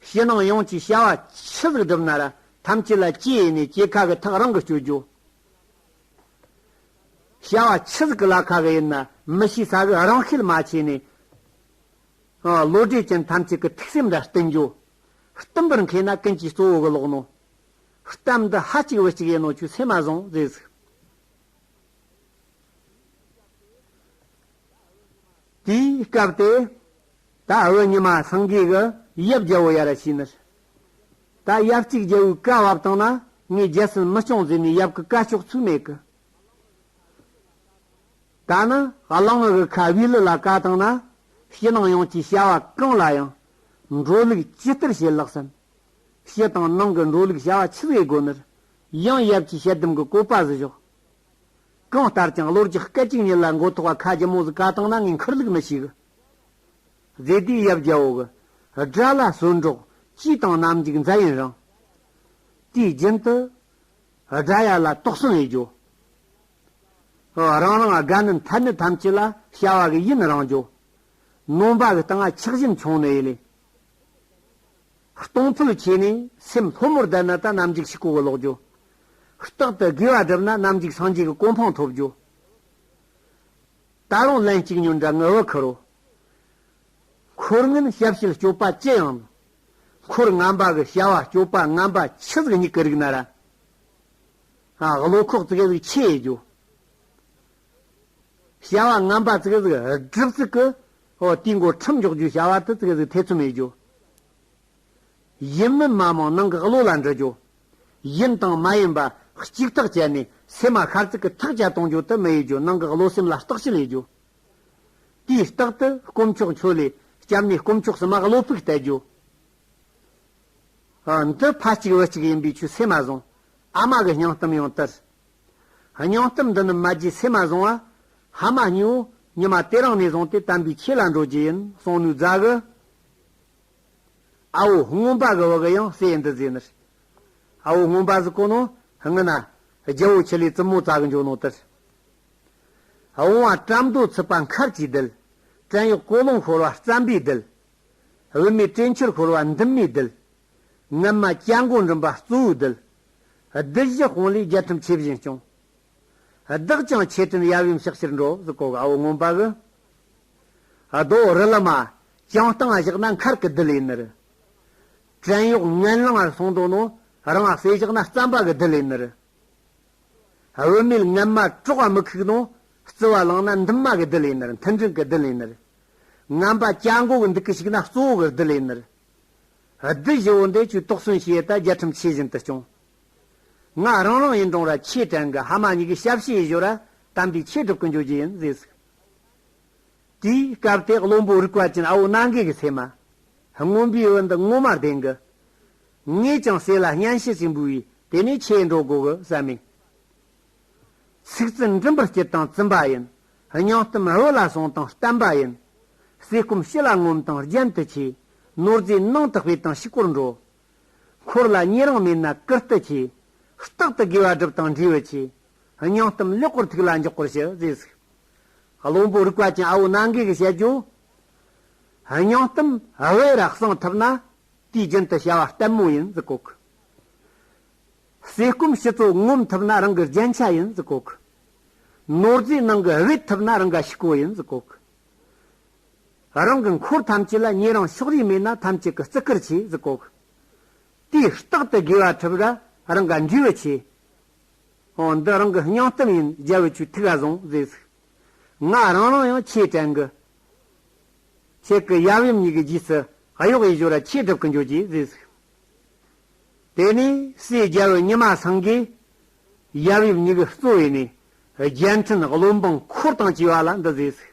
ཕྱི་ནང་ཡོངས་ཀྱི་བྱ་བ་ཆི་ཟིག་བསྒྲུབས་ན་ར་ཐམས་ཅད་ལ་གྲོས་ཡེད་ནས་གྲོས་ཁ་གི་ཐག་རང་གིས་གཅོད་རྒྱུ། བྱ་བ་ཆི་ཟིག་གི་ལ་ཁ་གི་ཡིན་ན་མི་ཤེས་ས་གི་རང་ཤེད་མ་ཆེ་ནས། ཨ། བློ་གྲོས་ཅན་ཐམས་ཅད་ཀྱི་ཐུགས་སེམས་ར་བསྟུན་རྒྱུ། བསྟུན་པར་མཁས་ན་ཀུན་གྱི་གཙོ་བོ་གི་ལོག་ནོ། གཏམ་འདི་ཕ་གཅིག་བུ་གཅིག་ཡིན་ནོ་ཁྱོས་སེམས་མ་བཟུང་ཟེར་ཟིག། དེའི་སྐབས་དེ། ད་བུ་ཉི་མ་སེང་གེ་གིས་ཡབ་རྒྱལ་པོ་ཡར་ཞུས་ནི། ད་ཡབ་གཅིག་རྒྱལ་པོའི་བཀའ་བབས་བཏང་ན་ངས་རྒྱལ་སྲིད་མི་སྐྱོང་ཟེར་ནས་ཡབ་ཀྱི་བཀའ་ཆོག་ཚུལ་མེད་གི། ད་ནི་གླང་གི་ཁ་བེའུ་ལི་ལ་བཀའ་བཏང་ན། ཕྱི་ནང་ཡོངས་ཀྱི་བྱ་བ་གང་ལ་ཡང་འགྲོ་ལུགས་ཇི་ལྟར་བྱེད་ལགས་སམ། ཕྱི་དང་ནང་གི་འགྲོ་ལུགས་བྱ་བ་ཆི་ཟིག་དགོས་ནི། ཡང་ཡབ་ཀྱི་ཞལ་གདམས་ཀྱི་བཀོད་པ་ཟིག་ཞོག། གང་ལྟར་ཀྱང་གློ་རྒྱག་སྐད་ཅིག་ཉིད་ལ་མགོ་ཐོག་བ་ཁ་ལྗིད་མོ་ཟིག་བཀའ་བཏང་ན་ངས་འཁུར་ལུགས་མི་ཤེས་གི། ཟེར་དུས་ཡབ་རྒྱལ་པོ་གིས། དགྲ་ལ་གསོད་འགྲོགས་གཅེས་དང་རྣམ་འཇིགས་མཛའ་ཡིན་རིང་། དུས་རྒྱུན་དུ་དགྲ་ཡ་ལ་དོགས་ཟོན་ཡེད་རྒྱུ། རང་རང་དགའ་ནི་འཐད་ནི་ཐམས་ཅད་ལ་བྱ་བ་གི་ཡུན་རིང་རྒྱུ། ནོམ་པ་གི་སྟེང་ང་ཆགས་ཞེན་ཆུང་ནི་ཡེད་ལེ། གཏོང་ཕོད་ཆེ་ནས་སེམས་ལྷོད་མོར་བསྡད་ན་ད་རྣམ་འཇིགས་ཤིག་གོ་གི་ལོག་རྒྱུ། རྟག་ཏུ་དགེ་བ་བསྒྲུབས་ན་རྣམ་འཇིགས་སངས་རྒྱས་ཀྱི་གོ་འཕང་ཐོབ་རྒྱུ། ད་རུང་ལན་གཅིག་ཉོན་དྲ་ངུ་བོ་ཁུར་རོ། འཁོར་ངན་ཞབས་ཕྱིར་སྐྱོབ་པ་ཅི་ཡང་། འཁོར་ངན་པ་གི་བྱ་བ་སྤྱོད་པ་ངན་པ་ཆི་ཟིག་སྙིགས་ཀི་རིག་ན་ར། ཨ། བློ་ཁོག་ཙི་གེ་ཟིག་ཆེ་ཡེད་རྒྱུ། བྱ་བ་ངན་པ་ཙི་གེ་ཟིག་སྒྲུབ་ཙི་གི། ཨོ། དེའི་མགོ་ཁྲིམས་འཇོག་རྒྱུའི་བྱ་བ་དེ་ཙི་གེ་ཟིག་ཐེ་ཚོམ་ཡེད་རྒྱུ། ཡིན་མིན་མ་མང་ནང་གི་བློ་ལ་འདྲི་རྒྱུ། ཡིན་དང་མ་ཡིན་པ་གཅིག་ཐག་བཅད་ནས་སེམས་མ་ཤར་ཙི་གི་ཐག་བཅད་གཏོང་རྒྱུ་དེ་མི་ཡེད་རྒྱུ། ནང་གི་བློ་སེམས་ལ་བརྟག་དཔྱད་ཡེད་རྒྱུ། དེའི་རྟགས་དེ་དཀོན་མཆོག་མཆོད་ལས་སྐྱབས་གནས་དཀོན་མཆོག་གསུམ་མ་བློ་ཕུགས་གཏད་རྒྱུ། ཨ། འདི་ཕ་གཅིག་བུ་གཅིག་ཡིན་པས་ཁྱོས་སེམས་མ་བཟུང་། ཨ་མ་གི་སྙིང་གཏམ་ཡང་དེ་རེད། སྙིང་གཏམ་འདི་ནི་མ་བརྗེད་སེམས་མ་བཟུང་བ། ཧ་མ་སྨྱོ། ཉི་མ་དེ་རིང་ནས་བཟུང་སྟེ་དམ་པའི་ཆོས་ལ་འགྲོ་རྒྱུ་ཡིན་གསུངས་ནུས་རྫ་གི། ཨ་བོ་རྔོན་པ་གི་བུ་གི་ཡང་ཟེར་འདི་ཟེར་ནི་རེད། ཨ་བོ་རྔོན་པ་ཟེར་གོ་ནོ་སྔོན་ན་རྒྱལ་པོ་ཆི་ལི་བཙུན་མོ་བཙལ་གི་འགྱོ་ནོ་དེར། བོང་བ་བཀྲམ་རྡོ་ཚུད་པ་མཁར་གྱིས་བརྡལ། བྲན་གཡོག་ཀོ་ལོང་ཤོར་བ་རྩམ་པས་བརྡལ། བུད་མེད་བྲན་ཆུར་ཤོར་བ་འདུན་མས་བརྡལ། ངན་མ་སྐྱ་མགོ་འགྲིམ་པ་གཙོ་བོས་བརྡལ། བདུད་བཞི་དཔུང་ལས་རྒྱལ་ཁྲིམས་ཆེ་བཞིན་སྐྱོང་། བདག་ཀྱང་ཆོས་དྲན་ཡབ་ཡུམ་ཕྱག་ཕྱིར་འགྲོ་ཟེར་གོ་གི། ཨ་བོ་རྔོན་པ་གི། རྡོ་རི་ལི་མ་བྱང་སྟེང་བཞག་ན་མཁར་གི་རྡུལ་ཡིན་ནི་རེད། བྲན་གཡོག་ངན་ལང་ང་སོང་དོ་ནོ་རང་ང་ཟས་བཞག་ན་རྩམ་པ་གི་རྡུལ་ཡིན་ནི་རེད། བུད་མེད་ངན་མ་གྲོགས་མི་ཁུག་ནོ་རྩི་བ་ལངས་ན་འདུན་མ་གི་རྡུལ་ཡིན་ནི་རེད། མཐུན་སྒྲིལ་གི་རྡུལ་ཡིན་ནི་རེད། ངན་པ་སྐྱ་མགོ་གི་འདུག་གི་ཞིག་ན་གཙོ་བོ་གི་རྡུལ་ཡིན་ནི་རེད། བདུད་བཞི་བོ་འདི་ཆོས་དོགས་ཟོན་བྱེད་ད་རྒྱལ་ཁྲིམས་ཆེ་བཞིན་དུ་སྐྱོང་། ང་རང་རང་ཡིན་རུང་ར་ཆོས་དྲན་གི། ཧ་མ་གཉིས་ཀྱི་ཞབས་ཕྱི་ཡི་ཞོར་ར་དམ་པའི་ཆོས་སྒྲུབ་གི་འགྱོ་རྒྱུ་ཡིན་ཟེར་ཟིག། དེའི་སྐབས་དེ་བློན་པོ་རིག་པ་ཅན་ཨ་བོ་ནང་གི་གི་སེམས་མ། རྔོན་པའི་བུ་འདི་ངོ་མ་བདེན་གི། ངས་ཀྱང་ཟས་ལ་སྙན་ཞུ་ཞིག་འབུལ་བས་དེ་ནས་ཆོས་འགྲོ་དགོ་གི་བསམ་མེ། ཚིག་རྩུབ་མགྲིན་པར་སྐྱིད་དང་བཙུན་པ་ཡིན། སྙིང་གཏམ་བུ་ལ་སོང་དང་བརྟན་པ་ཡིན། ཟས་སྐོམ་ཕྱི་ལ་ངོམ་དང་རྒྱན་དུ་ཆེ། ནོར་རྫས་ནང་དུ་སྤེལ་དང་ཕྱུག་པོར་འགྲོ། འཁོར་ལ་ཉེ་རིང་མེད་ན་ཀིར་ཏི་ཆེ། རྟག་ཏུ་དགེ་བ་སྒྲུབ་དང་འབྲས་བུ་ཆེ། སྙིང་གཏམ་ལེགས་པར་ཐུགས་ལ་འཇོག་པར་ཞུ་ཟེར་ཟིག། བློན་པོ་རིག་པ་ཅན་ཨ་བོ་ནང་གི་གི་བཤད་རྒྱུ། སྙིང་གཏམ་བུ་ར་གསང་ཐུབ་ན། དེའི་རྒྱུན་དུ་བྱ་བ་ལྟད་མོ་ཡིན་ཟེར་གོ་གི། ཟས་སྐོམ་ཕྱི་ཚོ་ངོམ་ཐུབ་ན་རང་གི་རྒྱན་ཆ་ཡིན་ཟེར་གོ་གི། ནོར་རྫས་ནང་གི་བེད་ཐུབ་ན་རང་ག་ཕྱུག་པོ་ཡིན་ཟེར་གོ་གི། རང་གི་འཁོར་ཐམས་ཅད་ལ་ཉེ་རིང་ཕྱོགས་རིས་མེད་ན་ཐམས་ཅད་ཀྱི་བརྩི་བཀུར་ཆེ་ཟེར་གོ་གི། དེས་རྟག་ཏུ་དགེ་བ་ཁྲིབ་ར་རང་ག་འབྲས་བུ་ཆེ། འོ་འདི་རང་གི་སྙིང་གཏམ་ཡིན། རྒྱལ་བུ་ཆོས་ཐུགས་ལ་བཟུང་ཟེར་ཟིག། ང་རང་རང་ཡང་ཆོས་དྲན་གི། ཁྱེད་ཀྱི་ཡབ་ཡུམ་གཉིས་ཀྱི་རྗེས་སུ་གཡོག་ཡི་ཞོར་ཆོས་སྒྲུབ་ཀྱི་འགྱོ་རྒྱུ་ཟེར་ཟིག། དེ་ནས་སྲས་རྒྱལ་བུ་ཉི་མ་སེང་གེས་ཡབ་ཡུམ་གཉིས་ཀྱི་གཙོ་བོ་ནས་རྒྱལ་ཕྲན་བློན་འབངས་འཁོར་དང་བཅས་པ་ལ་འདི་ཟེར་ཟིག།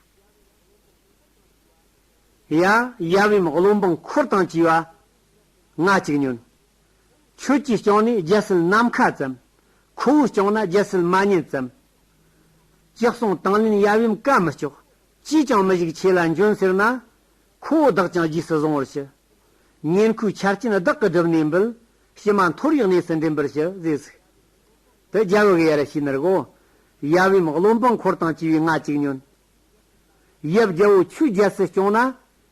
ཡ། ཡབ་ཡུམ་བློན་འབངས་འཁོར་དང་བཅས་པ་ང་གཅིག་ཉོན། ཁྱོད་ཀྱིས་སྐྱོང་ནས་རྒྱལ་སྲིད་ནམ་མཁའ་ཙམ། ཁོ་བོས་སྐྱོང་ན་རྒྱལ་སྲིད་མ་ཉིན་ཙམ། ཅི་གསུང་དང་ལེན་ཡབ་ཡུམ་བཀའ་མི་ལྕོགས། ཅིས་ཀྱང་མི་བཞུགས་ཆོས་ལ་འབྱོན་ཟེར་ན། ཁོ་བོ་བདག་ཀྱང་རྗེས་སུ་བཟུང་བར་ཞུ། ཉིན་ཁུའི་ཆར་ཆེན་བདག་གི་སྒྲུབ་གནས་འབུལ། ཕྱི་མ་མཐོ་རིས་གནས་སུ་འདྲེན་པར་ཞུ་ཟེར་ཟིག། དེ་རྒྱལ་བུ་གི་ཡར་ཞུས་ནི་རེད་གོ། ཡབ་ཡུམ་བློན་འབངས་འཁོར་དང་བཅས་པའི་ང་གཅིག་ཉོན། ཡབ་རྒྱལ་བོ་ཁྱོད་རྒྱལ་སྲིད་སྐྱོང་ན།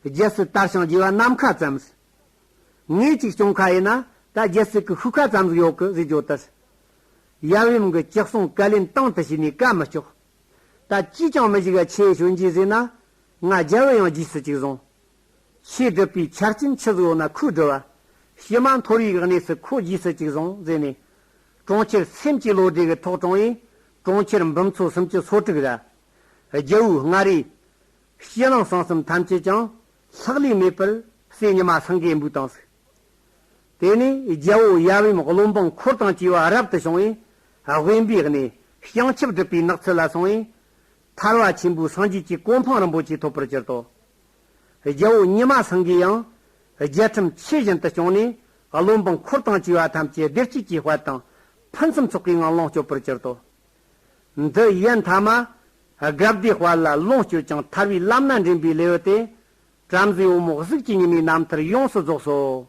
རྒྱལ་སྲིད་དར་ཞིང་རྒྱས་པ་ནམ་མཁའ་ཙམ། ངས་ཅིག་སྐྱོང་ཁ་ཡིན་ན་ད་རྒྱལ་སྲིད་ཀྱི་ཤུགས་ཁ་ཙམ་ཟིག་ཡོད་གི་ཟེར་རྒྱུ་དེ། ཡབ་ཡུམ་གྱི་ཅི་གསུང་བཀའ་ལན་དང་དུ་བྱས་ནས་བཀའ་མི་ལྕོགས། ད་ཅིས་ཀྱང་མི་བཞུགས་པ་ཆོས་ཞུ་འཇིག་ཟེར་ན། ང་རྒྱལ་བུ་ཡང་རྗེས་སུ་ཅིག་བཟུང་། ཆོས་སྒྲུབ་པའི་ཆ་རྐྱེན་ཆི་ཟིག་ཡོད་ན་ཁོས་སྒྲུབ་པ། ཕྱི་མ་མཐོ་རིས་ཀྱི་གནས་སུ་ཁོ་རྗེས་སུ་ཅིག་བཟུང་ཟེར་ནས། གྲོང་ཁྱེར་སེམས་ཀྱི་བློ་གྲོས་ཀྱི་ཐོག་དྲངས་ཡིན། གྲོང་ཁྱེར་འབུམ་ཚོ་སུམ་ཅུ་སོ་དྲུག་ར། རྒྱལ་བོའི་མངའ་རིས། ཕྱི་ནང་གསང་གསུམ་ཐམས་ཅད་ཀྱང་ལྷག་ལུས་མེད་པར་སྲས་ཉི་མ་སེང་གེས་འབུལ་བཏང་ཟིག། དེ་ནས་རྒྱལ་བོ་ཡབ་ཡུམ་བློན་འབངས་འཁོར་དང་བཅས་པ་རབ་ཏུ་བྱུང་བས་དབེན་པའི་གནས་བྱང་ཆུབ་སྒྲུབ་པའི་ནགས་ཚལ་ལ་སོང་བས། ཐར་པ་ཆེན་པོའི་སངས་རྒྱས་ཀྱི་གོ་འཕང་རིན་པོ་ཆེ་ཐོབ་པར་གྱུར་ཏོ། རྒྱལ་བོ་ཉི་མ་སེང་གེ་ཡང་རྒྱལ་ཁྲིམས་ཆེ་བཞིན་དུ་སྐྱོང་ནས། བློན་འབངས་འཁོར་དང་བཅས་པ་ཐམས་ཅད་བདེ་སྐྱིད་ཀྱི་དཔལ་དང་ཕུན་སུམ་ཚོགས་པའི་ངང་ལོངས་སྤྱོད་པར་གྱུར་ཏོ། འདི་ཡན་ཐ་མ་དགའ་བདེའི་དཔལ་ལ་ལོངས་སྤྱོད་ཅིང་ཐར་པའི་ལམ་སྣ་འདྲེན་པའི་ལེའུ་སྟེ། བྲམ་ཟེ་བུ་མོ་གཟུགས་ཀྱི་ཉི་མའི་རྣམ་ཐར་ཡོངས་སུ་རྫོགས་སོ།